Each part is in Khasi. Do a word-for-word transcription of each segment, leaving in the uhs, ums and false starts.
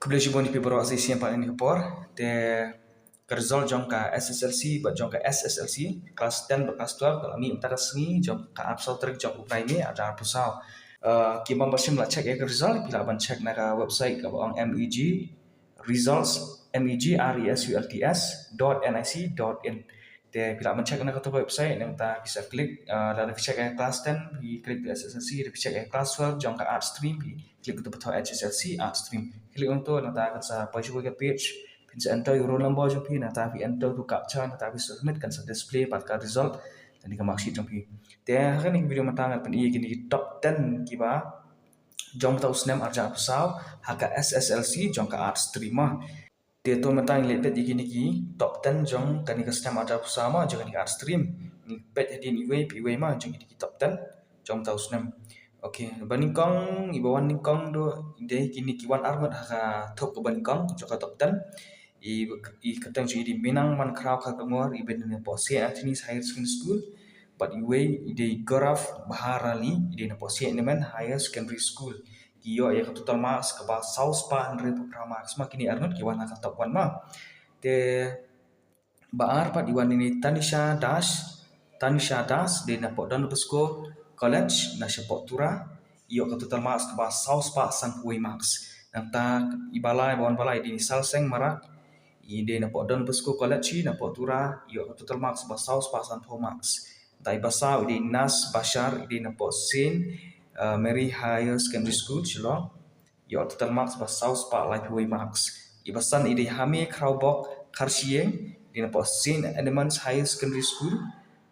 Khublei shibun ïa phi baroh sa shisien pat ïa kane ka por. Te ka result jong ka S S L C bad jong ka S S L C class ten bad class twelve ka la mih mynta ka sngi jong ka arphew saw tarik jong u bnai May arhajar arphew saw. Uh, ki bym pat shym la check ïa ka result, phi lah ban check na ka website kaba ong M E G results, M E G results dot N I C dot in. Te phi lah ban check na kato ka website, nangta phi sa click, uh, lada phi check ïa class ten, phi click to S S L C, lada phi check ïa class twelve jong ka arts stream, phi click to kato H S L C arts stream. Click hangto, nangta kan sa poi sha kawei ka page, phin sa enter ïa u roll number jong phi, nangta phi enter to captcha, nangta phi submit, kan sa display pat ka result lane ka marksheet jong phi. Te ha kane ka video mynta ngan pyni ïa kine ki top ten kiba jong uta u snem arhajar arphew saw ha ka S S L C jong ka arts stream ma. Te to mynta ngin leit peit ïa kine ki top ten jong kane ka snem arhajar arphew saw ma, jong kane ka arts stream. Ngin peit hadien iwei pa iwei ma jong kine ki top ten jong uta u snem. Okay, ba nyngkong, iba wan nyngkong, to dei kine ki wan arngut ha ka thup kaba nyngkong jong ka top ten. I, i kyrteng jong i dei Minang Mankhraw Kharkongor, iba dei napoh Saint Anthony's Higher Secondary School. Bad iwei i dei Gaurav Bahar Ali, i dei napoh Saint Edmund Higher Secondary School. Ki ïoh ïa ka total marks kaba saw spah hynriewphew phra marks ma, kine arngut ki wan ha ka top one ma. Te ba ar pat i wan ine i Tanisha Das, Tanisha Das, i dei napoh Don Bosco College na shapoh Tura, i ïoh ka total marks kaba saw spah sanphew wei marks. Nangta iba lai, iba wan ba lai i dei ine i Salseng Marak, i dei napoh Don Bosco College hi napoh Tura, i ïoh ka total marks ba saw spah sanphew marks. Nangta iba saw i dei i Nas Bashar, i dei napoh Saint, uh, Mary Higher Secondary School, Shillong. I ïoh total marks ba saw spah laiphew wei marks. Iba san i dei Hame Khrawbok Kharshiing, i dei napoh Saint Edmund's Higher Secondary School,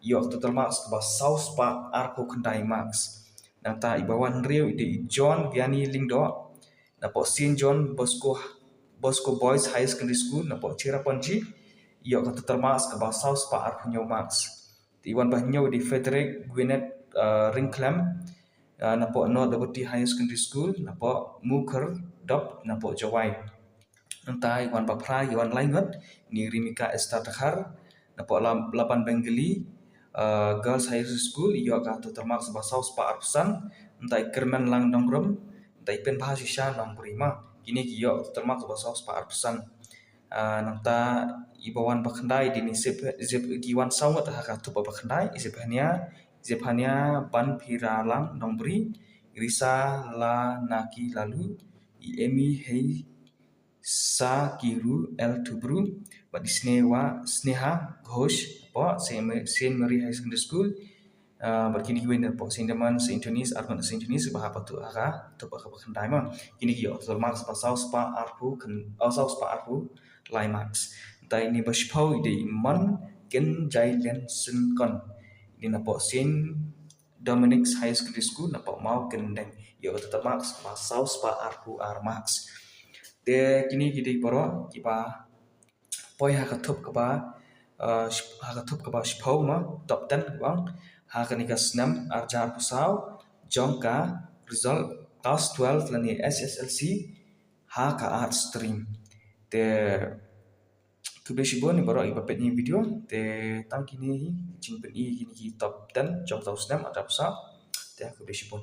i ïoh total marks ba saw spah arphew khyndai marks. Nangta iba wan hynriew i dei i John Vianney Lyngdoh, napoh Saint John Bosco, Bosco Boys Higher Secondary School, napoh Cherrapunji, i ïoh ka total marks kaba saw spah arphew hynñiew marks. Te i wan ba hynñiew i dei Frederick Gwyneth, uh, Ryngkhlem, uh, napoh North Dawbati Higher Secondary School, napoh Mukhyrdop, napoh Jowai. Nangta i wan ba phra, i wan lai ngut, ine i Rimika Esther Dkhar, napoh Lam-, Laban Bengali, uh, Girls Higher School, i ïoh ka total marks ba saw spah arphew san, nangta i Kyrmenlang Nongrum, nangta i Pynbha Shisha Nongbri ma. Kine ki ïoh total marks ba saw spah arphew san. Ah, nangta iba wan ba khyndai i dei ine i Zep-, Zep-, ki wan saw ngut ha ka thup ba khyndai, i Zephania, Zephania Banphiralang Nongbri, i Risa Lanaki Laloo, i Amy Hei Sakiru L Tubru, bad i Sneha, Sneha Ghosh, napoh Saint Ma-, Saint Mary Higher Secondary School, ah, bad kine kiwei napoh Saint Edmund, Saint Anthony's, arngut Saint Anthony's, ba hap haduh ha ka thup kaba khyndai ma. Kine ki ïoh total marks ba saw spah arphew khyn-, oh, saw spah arphew lai marks. Nangta ine ba shiphew i dei i Mon Kynjailynsynkon, i dei napoh Saint Dominic's Higher Secondary School, napoh Mawkyndeng, i ïoh total marks ba saw spah arphew ar marks. Te kine ki dei baroh kiba poi ha ka thup kaba, uh, sh-, ha ka thup kaba shiphew ma, top ten kaba ong, ha kane ka snem arhajar arphew saw jong ka result class twelve lane S S L C ha ka arts stream. Te khublei shibun ïa baroh iba peit ïa kane ka video, te tang kine hi jingpyni ïa kine ki top ten jong uta u snem arhajar arphew saw. Te khublei shibun.